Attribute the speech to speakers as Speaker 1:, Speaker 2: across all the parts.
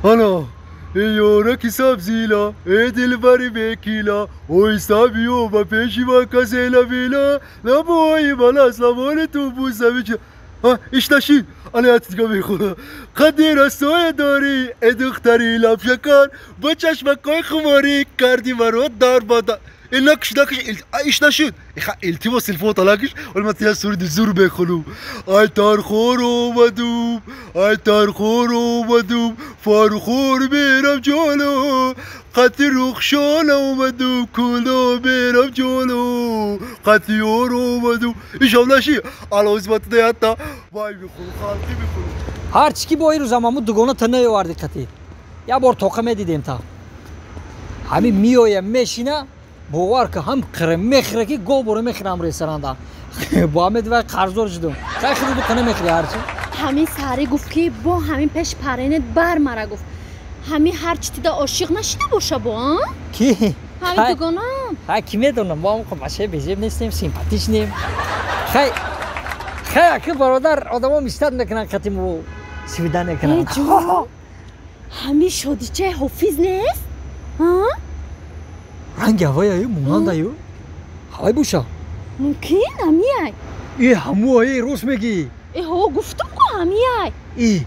Speaker 1: Ана ёраки сабзила, э дилбари бекила, ой сабиё ба пеши ма касела била, лабои балас лабони ту бусавича. Иш нашид, ана ятидга мехонам. Қадди расое дорӣ, э духтари лабшакар, бо чашмакҳои хуморӣ карди маро дар бада. Накш, накш, иш нашуд. Илтимос, телефонта накш, вале ман тия суруди зур мехонам. Ай тархор омадум, ай тархор омадум, фархор мерам ҷоло, қати рухшона омадум, куло мерам ҷоло, қати ёр омадум. Ишам наши, алозматда ята, вай мехонам, халқӣ мехонам.
Speaker 2: Ҳарчи ки бо ин рӯзам ҳамун дугона та наёварди қатӣ. Як бор тоқа медидем та. Ҳамин меоя мешина, бовар ка ҳам қира мехӯра ки гов боре мехӯрам ресторанда. Бо ҳамин вай қарздор шудум. Хай хиду қана мехӯри ҳарчи.
Speaker 3: Ҳамин саҳарӣ гуфт ки бо ҳамин пеш паренет бар мара гуфт. Ҳамин ҳарчи тида ошиқ нашида боша бо, а?
Speaker 2: Ки?
Speaker 3: Ҳамин дугонам.
Speaker 2: Хай ки медонам, мо ҳам бачаи безеб нестем, симпатичнем. Хай хай аки бародар одамо мистат мекунанд қати мо свидание мекунанд.
Speaker 3: Э ҷон. Ҳамин шодичаи ҳофиз нест? А?
Speaker 2: Ранги ҳавояю монандаю ҳавай боша.
Speaker 3: Мумкин ҳамияй.
Speaker 2: Э ҳамуае рост мегӣ.
Speaker 3: Э ҳо гуфтум ку ҳамияй.
Speaker 2: И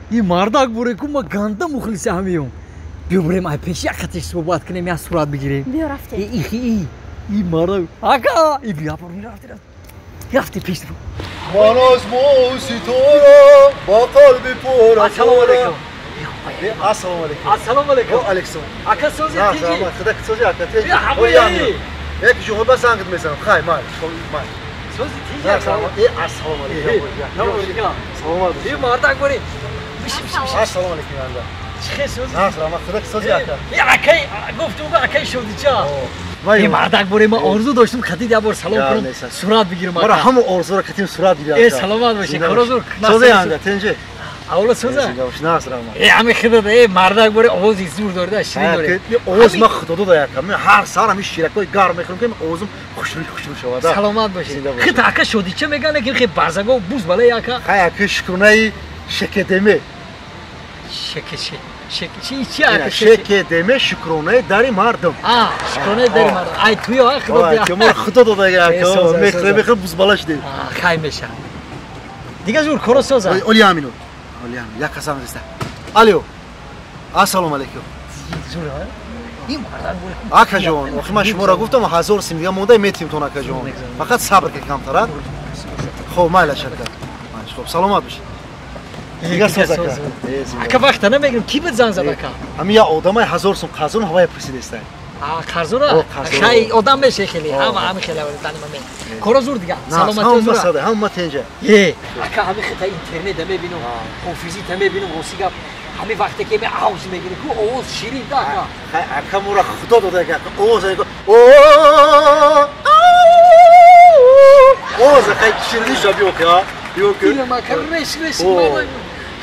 Speaker 2: и мардак боре ку ма ганда мухлиси ҳамиём. Биё бурем ай пеш як қатиш суҳбат кунем, як сурат бигирем.
Speaker 3: Биё рафтем.
Speaker 2: И и и мардак ака и биё бурем рафтем рафтем пеш.
Speaker 1: Ман аз моҳу ситора ба қалби пора.
Speaker 2: Ассалому алайкум.
Speaker 1: Ассалому алайкум.
Speaker 2: Ассалому алайкум.
Speaker 1: Ва алайкум.
Speaker 2: Ака сози тинҷи.
Speaker 1: Худо сози ака тинҷи.
Speaker 2: Ҳамои.
Speaker 1: Як ҷумла ба зангт мезанам. Хай май, май.
Speaker 2: Сози тинҷи.
Speaker 1: Ассалому алайкум. Саломат
Speaker 2: бошед. Мардак борӣ. Биши биши биши.
Speaker 1: Ассалому алайкум анда.
Speaker 2: Чӣ хел сози?
Speaker 1: На, саломат. Худо сози ака.
Speaker 2: Акай гуфтум акай шодича. Е мардак боре ма орзу доштум хатид як бор салом кунам, сурат бигирам ака.
Speaker 1: Мара ҳамон орзуро катим сурат бигирам.
Speaker 2: Э саломат бошед. Корозур.
Speaker 1: Сози анда тинҷи.
Speaker 2: Аввало соза.
Speaker 1: Насрама.
Speaker 2: Э ҳами худо э мардак боре овози зур дорда, ширин доре.
Speaker 1: Овоз ма худо дода яка. Мен ҳар сар ҳами ширакҳои гарм мехӯрам ки овозам хушрӯй хушрӯй шавад.
Speaker 2: Саломат бошед. Хит ака шодича меган ки хе барзаго буз бале яка.
Speaker 1: Хай ака шукронаи шекедеме.
Speaker 2: Шекеше. Шек чи чи ака
Speaker 1: шекедеме шукронаи дари мардум.
Speaker 2: А, шукронаи дари мардум. Ай туё ай худо.
Speaker 1: Ай ки худо дода яка. Мехӯрам мехӯрам буз бала шудем.
Speaker 2: Хай меша. Дига зур коро соза.
Speaker 1: Оли амину. Як қасам реста. Алло. Ассалому алайкум. Ака ҷон, охи ман шуморо гуфтам 1000 сим дига монда метим тон ака ҷон. Фақат сабр ки камтарад. Хоб майлаш ака. Хоб саломат бошед. Дига соз ака.
Speaker 2: Ака вақта намегирам, ки буд занг зад ака?
Speaker 1: Ҳамин як одамай 1000 сум қарзон ҳавая пурсидеста.
Speaker 2: А қарзора? Хай одам меше хеле, ҳама ҳами хеле дани ман. Коро зур дига. Саломатӣ зур.
Speaker 1: Ҳама ҳама тенҷа.
Speaker 2: Е, ака ҳами хита интернет мебинам, ҳофизита мебинам, рости гап. Ҳами вақте ки овоз мегирӣ ку овоз ширин да ака.
Speaker 1: Хай ака мура худо дода ака. Овоз ака. Овоз хай ширин шаби ока. Ёки.
Speaker 2: Дилам ака реш реш.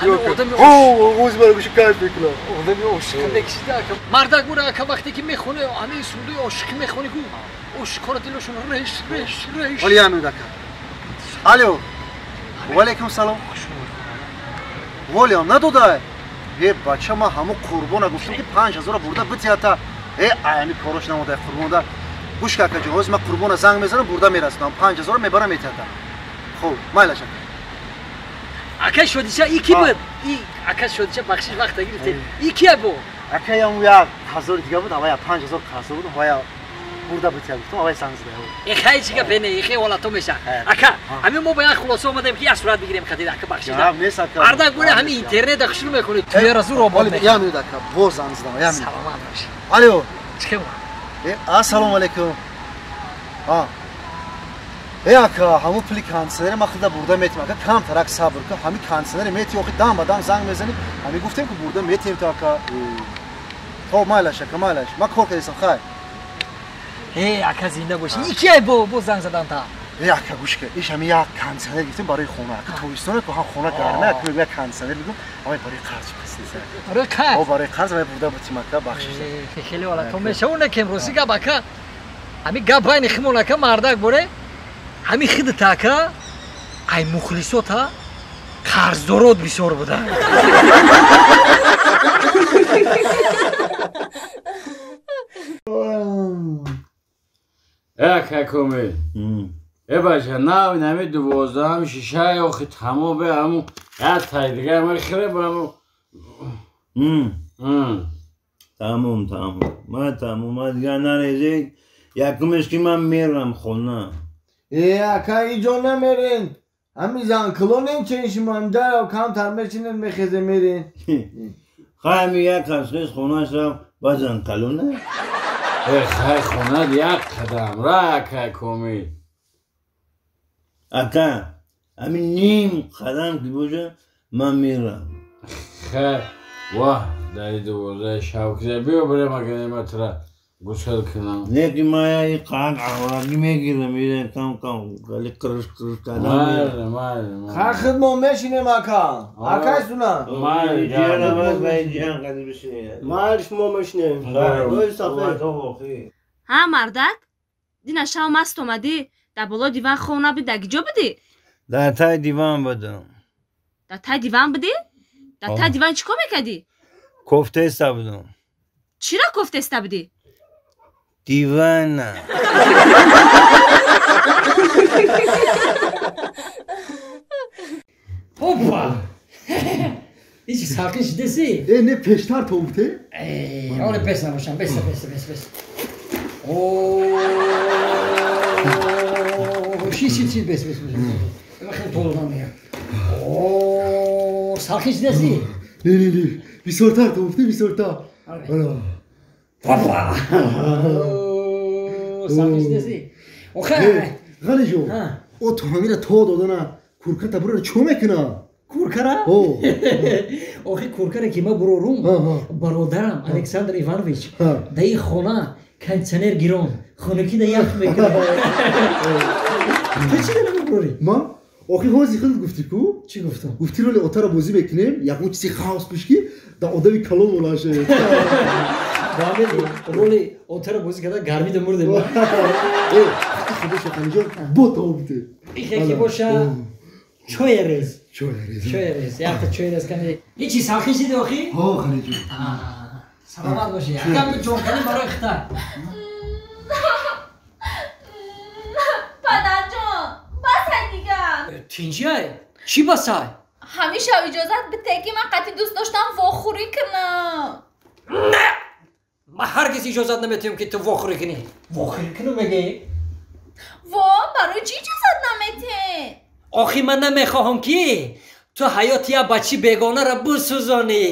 Speaker 1: Овоз маро гӯши кайф мекунам.
Speaker 2: Одами ошиқ мекшида ака. Мардак бура ака вақте ки мехоне, ҳамин сурудои ошиқӣ мехони ку ошиқҳоро дилошон реш реш реш.
Speaker 1: Оли ҳамин ака. Алло. Ва алайкум салом. Волиам надода. Е бача ма ҳамун қурбона гуфтам ки 5000 бурда битията. Е ами корош намода қурбонда. Гӯш ка ака ҷон, ҳозир ман қурбона занг мезанам, бурда мерасонам. 5000 мебарам метията. Хуб, майлаш ака.
Speaker 2: Ака шодича и ки буд? И ака шодича бахшиш вақта гирифтед. И кия бу?
Speaker 1: Ака ям як 1000 дига буд, ҳавая 5000 қарзо буд, ҳавая бурда бития гуфтам, ҳавая занг зада.
Speaker 2: Э хай чига бене, э хай ҳолато меша. Ака, ҳамин мо ба як хулоса омадем ки як сурат бигирем хатид ака бахшиш. Мардак боре ҳамин интернет хушрӯ мекунед, туяра зур обод мекунед.
Speaker 1: Як минут ака, боз занг задам, як минут.
Speaker 2: Саломат бошед.
Speaker 1: Алло.
Speaker 2: Чӣ хел?
Speaker 1: Э ассалому алайкум. А Э ака, ҳамун пули кондиционери ман худа бурда метим. Ака камтарак сабр кун, ҳамин кондиционери мети, охи дам ба дам занг мезанӣ. Ҳамин гуфтем ки бурда метим то ака. Хоб майлаш ака, майлаш. Ман кор кардистам, хай.
Speaker 2: Э ака зинда бошӣ. И кия бо занг задан та?
Speaker 1: Э ака гӯш кун, иш ҳамин як кондиционер гирифтем барои хона. Ака тобистона ку ҳам хона гарма, ака мегӯяд кондиционер бигӯм, ҳамай барои қарз пурсидеса.
Speaker 2: Барои қарз?
Speaker 1: О барои қарз ҳамай бурда бутим ака, бахшиш.
Speaker 2: Хеле ҳолато мешаву накем рости гап ака. Ҳамин гап байни химон ака мардак боре. Ҳамин хидата ака ай мухлисота қарздорот бисёр буда.
Speaker 4: Акай Комил. Э бача, нав нами 12-ам шишаи охи тамом бе ҳаму як тай дига мехӯре ба ҳаму.
Speaker 5: Тамом, тамом. Ман тамом, ман дига нарезед. Якумеш ки ман мерам хона.
Speaker 6: Э, ака, иҷо намерен. Ҳами занклонен чен шумо дар камтар мешинен мехезе мерен.
Speaker 5: Хай ҳами як касхез хонаш рафт ба занкалона.
Speaker 4: Э хай хона як қадам ра акай Комил.
Speaker 5: Ака, ҳами ним қадам ки боша ман мерам.
Speaker 4: Хай, ваҳ, дари 12 шаб киза биё бирем агар гусел кунам.
Speaker 5: Не ки ман я қаҳр аҳорагӣ мегирам, ира кам кам гали қириш қириш кардам.
Speaker 4: Майли, майли, майли.
Speaker 6: Хай худмон мешинем ака. Акай суна.
Speaker 4: Майли,
Speaker 7: майли шумо мешинем.
Speaker 3: Ҳа мардак, дина шав маст омадӣ, дар боло диван хов набудӣ, дар киҷо будӣ?
Speaker 5: Дар таи диван будам.
Speaker 3: Дар таи диван будӣ? Дар таи диван чӣ кор мекардӣ?
Speaker 5: Кофтеста будам.
Speaker 3: Чиро кофтеста будӣ?
Speaker 5: Дивана.
Speaker 2: Опа! Ичи салқин шидаси?
Speaker 1: Э, не пештар то гуфте?
Speaker 2: Э, оре бес набошам, бес, бес, бес, бес. О, ши, ши, ши, бес, бес, бес. Ман хеле толдам мегам. О, салқин шидаси?
Speaker 1: Не, не, не. Бисёртар то гуфте, бисёртар. Ана.
Speaker 2: Опа! Салқин шидаси? Охе!
Speaker 1: Ғалиҷон, о то ҳамира то додана курката бурара чо мекуна?
Speaker 2: Куркара? Охи куркара ки ма бурорум, бародарам Александр Иванович да ин хона кондиционер гирон, хонакӣ да ях мекунад. Ту чӣ да намебурорӣ?
Speaker 1: Ма? Охи ҳози худат гуфтӣ ку?
Speaker 2: Чӣ гуфтам?
Speaker 1: Гуфтӣ роли отара бозӣ мекунем, ягон чизи хавс пӯш ки да одами калон монанд шавед.
Speaker 2: Роли отара бозӣ карда гармида мурдем.
Speaker 1: Э, боша Ғаниҷон, бо то бите.
Speaker 2: Ихе ки боша чоя рез.
Speaker 1: Чоя рез.
Speaker 2: Чоя рез. Якта чоя рез кани. Ҳичи салқин шиди охи?
Speaker 1: Ҳо, Ғаниҷон.
Speaker 2: Саломат бошӣ. Акам ҷонкани барои хита.
Speaker 8: Падарҷон, басай дигар.
Speaker 2: Тинҷиай? Чӣ басай?
Speaker 8: Ҳамеша иҷозат бите ки ман қатъи дӯст доштам вохӯрӣ кунам.
Speaker 2: Не! Ман ҳаргиз иҷозат наметиҳам ки ту вохӯрӣ кунӣ. Вохӯрӣ кунам мегӯӣ?
Speaker 8: Во, барои чӣ иҷозат наметиҳед?
Speaker 2: Охи ман намехоҳам ки ту ҳаёти як бачаи бегонаро бисӯзонӣ.